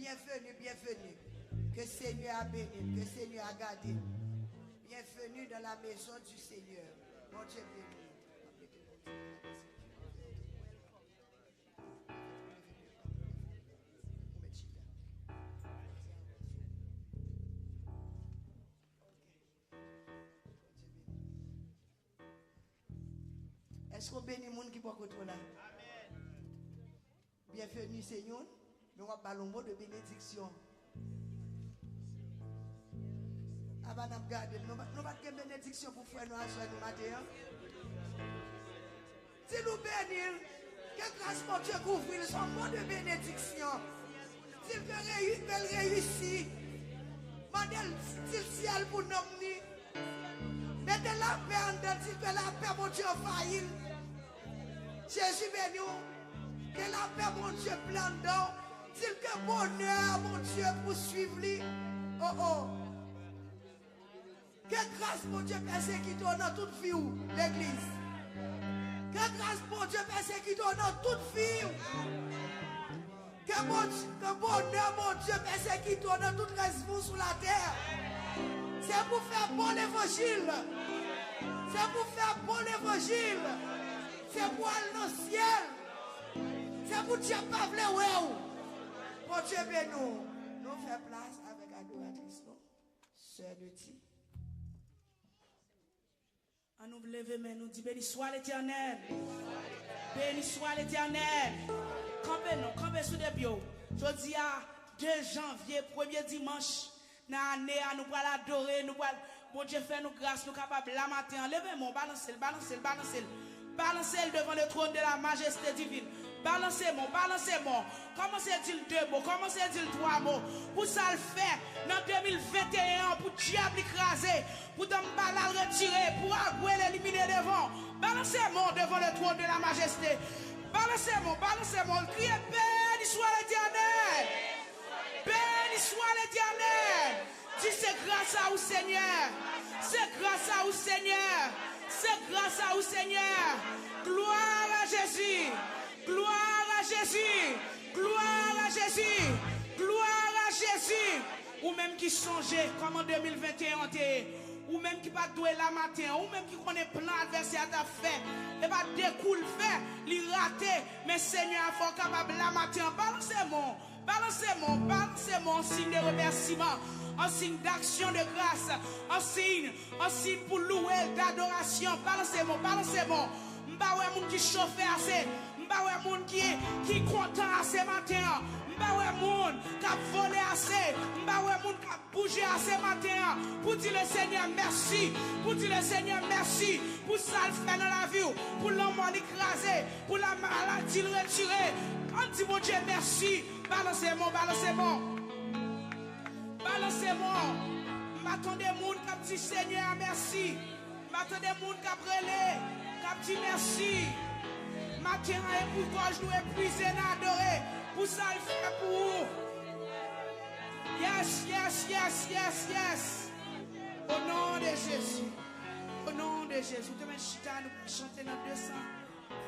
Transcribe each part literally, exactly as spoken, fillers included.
Bienvenue, bienvenue. Que Seigneur a béni, que Seigneur a gardé. Bienvenue dans la maison du Seigneur. Bon Dieu béni. Èske w beni moun ki bò kote w la? Byenveni se youn, men w ap ba l yon mo de benediksyon. Apa n ap gade l? Nou pa, nou pa t gen benediksyon pou frè nou a sè nou maten an? Di l ou beni l. Ke gras Bondye kouvri l, se yon mo de benediksyon. Di l ke reyi-, ke l reyisi. Mande l, di l syèl pou nonm ni. Mete lapè anndan, di l ke lapè Bondye anvayi l. Jezi beni w. Ke lapè Bondye plen anndan w. Di l ke bonè Bondye pouswiv li. Oh, oh. Ke gras Bondye pèsekite w nan tout vi w, legliz. Ke gras Bondye pèsekite w nan tout vi w. Ke Bondye, ke bonè Bondye pèsekite w nan tout rès vi w sou latè. Se pou fè bon levanjil. Se pou fè bon levanjil. Se pou al nan syèl. Se pou dyab pa vle wè w. Bondye beni w. Nou fè plas avèk adoratris nou. Sè Leti. An nou leve men nou di, Béni soit l'Éternel. Béni soit l'Éternel. Kanpe non, kanpe sou de pye w. Jodi a, de janvye, premye dimanch nan ane a, nou pral adore, nou pral, Bondye fè nou gras, nou kapab la maten an. Leve men w, balanse l, balanse l, balanse l. Balanse l devan le trône de la majesté divine. Balanse men w, balanse men w. Kòmanse di l de mo, kòmanse di l twa mo. Pou sa l fè nan de mil venteyen an, pou dyab li kraze, pou danmbala l retire, pou agwe l elimine devan w. Balanse men w devan le trône de la majesté. Balanse men w, balanse men w. Kriye, Béni soit l'Éternel. Béni soit l'Éternel. Di, se gras a ou, Senyè. Se gras a ou, Senyè. Se gras a ou, Senyè. Gloire à Jésus. Gloire à Jésus. Gloire à Jésus. Gloire à Jésus. Ou menm ki sonje kòman de mil venteyen an te ye. Ou menm ki pa t dwe la maten an. Ou menm ki konnen plan advèsè a t ap fè. E pa de kou l fè, li rate. Men Senyè a fè w kapab la maten an. Balanse men w. Balanse men w, balanse men w an siy de remèsiman, an siy d'action de grâce, an siy, an siy pou louwe l, d'adorasyon. Balanse men w, balanse men w. M pa wè moun ki chofe ase. M pa wè moun ki, ki kontan ase maten an. M pa wè moun k ap vole ase. M pa wè moun k ap bouje ase maten an. Pou di le Senyè mèsi. Pou di le Senyè mèsi. Pou sa l fè nan lavi w. Pou lanmò li kraze. Pou la maladi l retire. Ann di Bondye mèsi. Balanse men w, balanse men w. Balanse men w. M pa tande moun k ap di Senyè a mèsi. M pa tande moun k ap rele, k ap di mèsi. Maten an, e pou gòj nou epuize nan adore, pou sa l fè pou ou. Yes, yes, yes, yes, yes. Au nom de Jésus. Au nom de Jésus. Ou te mèt chita, nou pral chante nan de san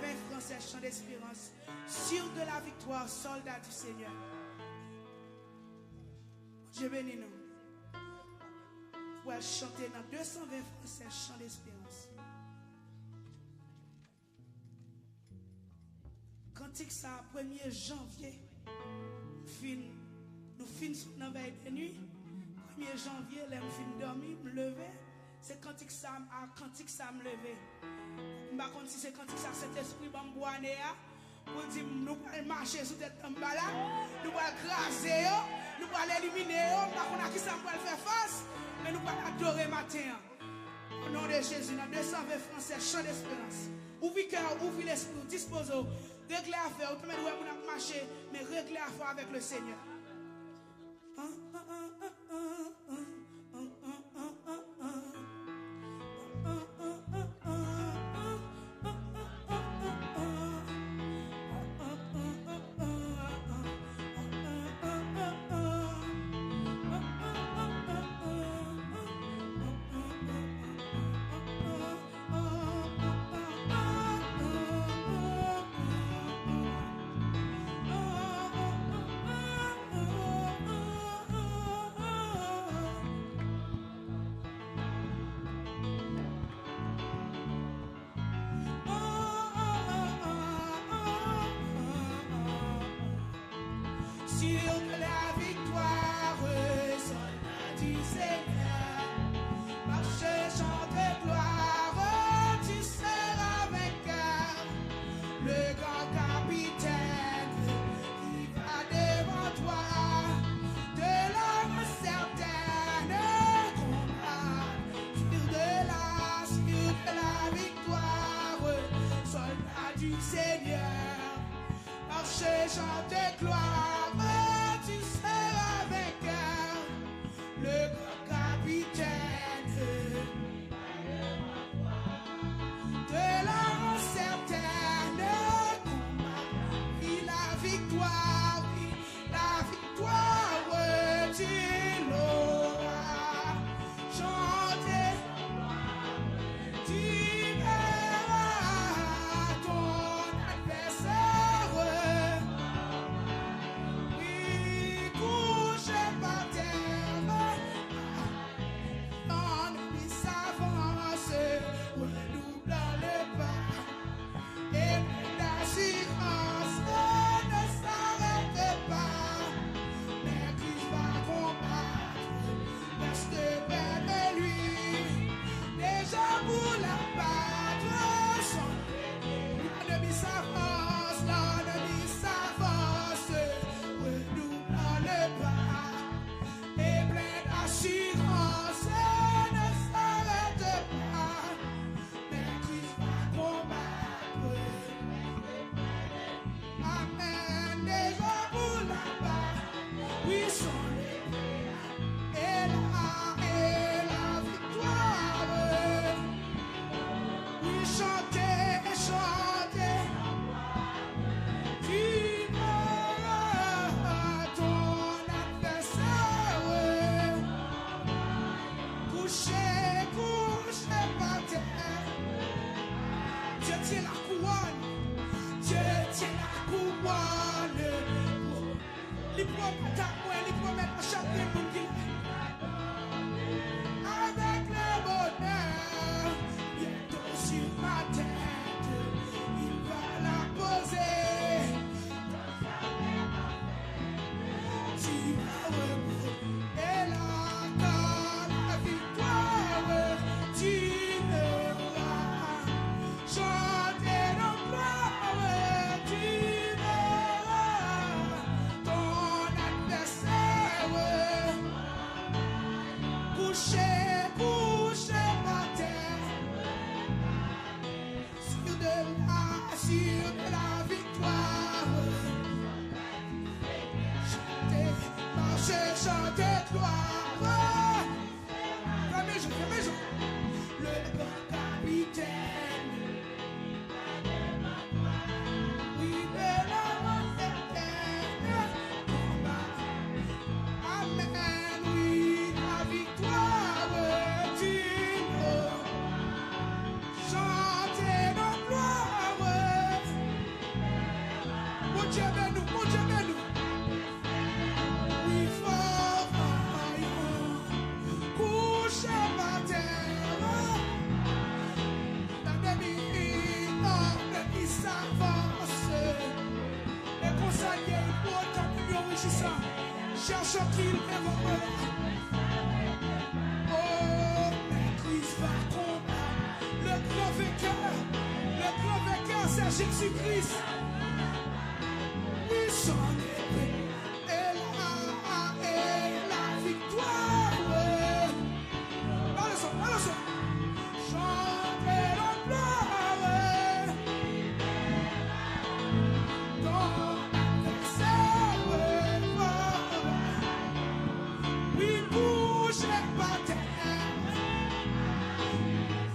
ven fransè, Chant d'espérance. Sûr de la victoire, soldat du Seigneur. Bondye beni nou. Ou pral chante nan de san ven fransè, Chant d'espérance. Kantik sa a, premye janvye, fin, nou fin sot nan vèy de nwi. Premye janvye, lè m fin dòmi, m leve. Se kantik sa a, kantik sa a m leve. M pa konn si se kantik sa Sentespri ban m pou ane a. Pou l di m, nou pral mache sou tèt danmbala, nou pral kraze yo, nou pral elimine yo. M pa konn a kisa m pral fè fas, men nou pral adore maten an. Au nom de Jésus, nan de san ven fransè, Chant d'espérance. Ouvri kè w, ouvri lespri w, dispoze w. Regle afè w. Ou te mèt wè moun ap mache, men regle afè w avèk le Senyè. Sûr de la victoire, soldat du Seigneur. Marche, chante gloire, tu seras vainqueur. Le grand capitaine qui va devant toi, de l'arme certaine, combat, sûr de la, sûr de la victoire, soldat du Seigneur. Marche, chante gloire, tu seras vainqueur. Le grand capitaine de la certaine combat. Et la victoire, oui, la victoire, tu l'auras. Chante, tu verras ton adversaire. Oui, couché par terre. Ton ennemi s'avance, redoublant le pas. Et plein d'assurance, ne s'arrête pas. Mais Christ va combattre, reste près de lui. Déjà pour la battre, son l'ennemi s'avance, l'ennemi s'avance, redoublant le pas. Et plein d'assurance, ne s'arrête pas. Mais Christ va combattre. Amen. Déjà pour la battre. Oui, son épée. Et la, et la victoire. Oui, chantez, chantez. Tu verras ton adversaire. Couché, couché par terre. Dieu tient la couronne. Dieu tient la couronne. Li pwomèt ak mwen, li pwomèt a chak grenn moun ki la. Avec le bonheur bientôt sur ma tête, il va la poser. Tu vas remonter la, la victoire, tu verras. Chante dans gloire, tu verras ton adversaire couché, couché par terre. Sûr de la, sûr de la victoire. Chante, marche, chante gloire. Fèmen je, fèmen je. Le grand capitaine. Oui, de la mort certaine. Combat. Amen, oui, la victoire, tu nous. Chante dans gloire. Bondye beni w, Bondye beni w. Wi, fò vayan, kouche pa tè. Nan demi, nan demi sa vanse. E konsa l ye, pou otan moun yo rejisan. Chèche ki l devan mwen la. Oh, men Kris va konbat. Le grand vainqueur, le grand vainqueur, c'est Jésus-Christ. Wi, son épée est là, et la victoire. Alonso, alonso. Chante la gloire. Ton adversaire va. Wi, kouche pa tè.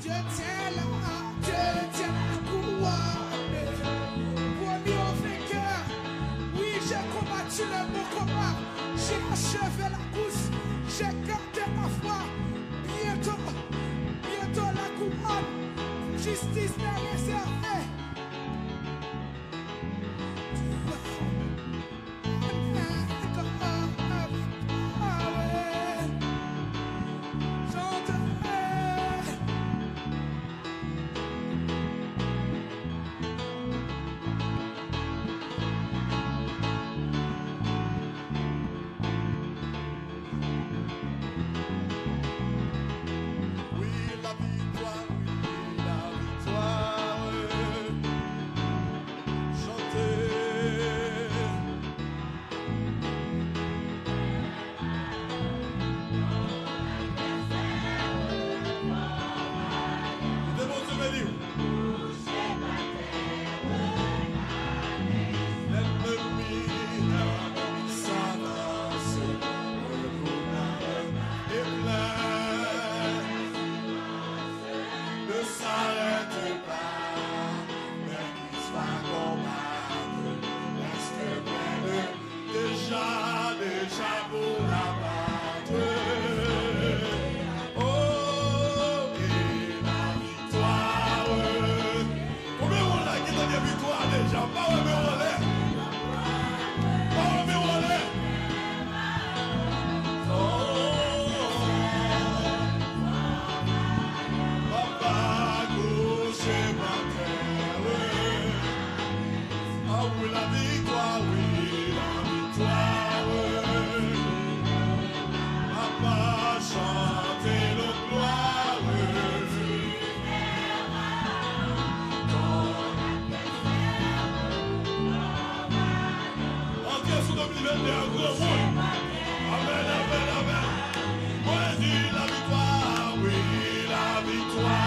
Dieu tient la, Dieu tient la couronne. Promis au vainqueur, oui, j'ai combattu le bon combat, j'ai achevé la course, j'ai gardé la foi. Bientôt, bientôt la couronne, justice est réservée. Granmoun. Amèn, amèn, amèn. Mwen di laviktwa, wi, laviktwa,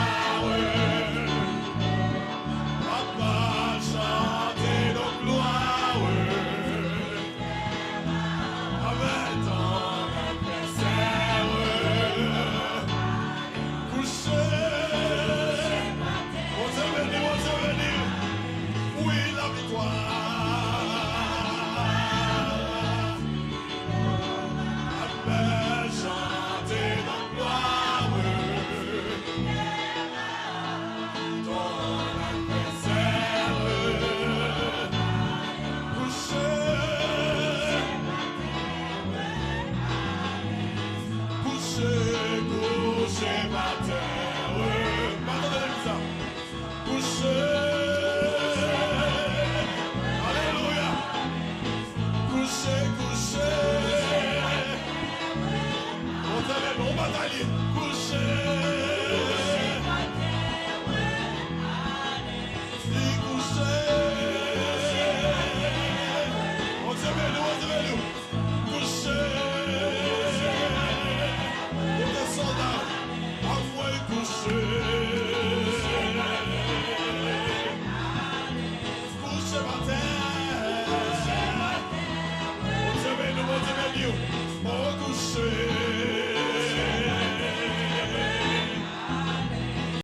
wi. Papa chante donk glwa, wi. Amèn, ton advèsè, wi. Kouche. Bondye beni, Bondye beni. Wi, laviktwa. Amèn, chante nan glwa, wi. Ton advèsè, wi. Kouche. Kouche, kouche pa tè, wi. Pa tande legliz la. Kouche. Alelouya. Kouche, kouche. Bondye beni, on batay li. Kouche. Li kouche. Bondye beni, Bondye beni. Kouche. Kote sòlda? Avwe kouche. Kouche pa tè. Bondye beni, Bondye beni. O kouche.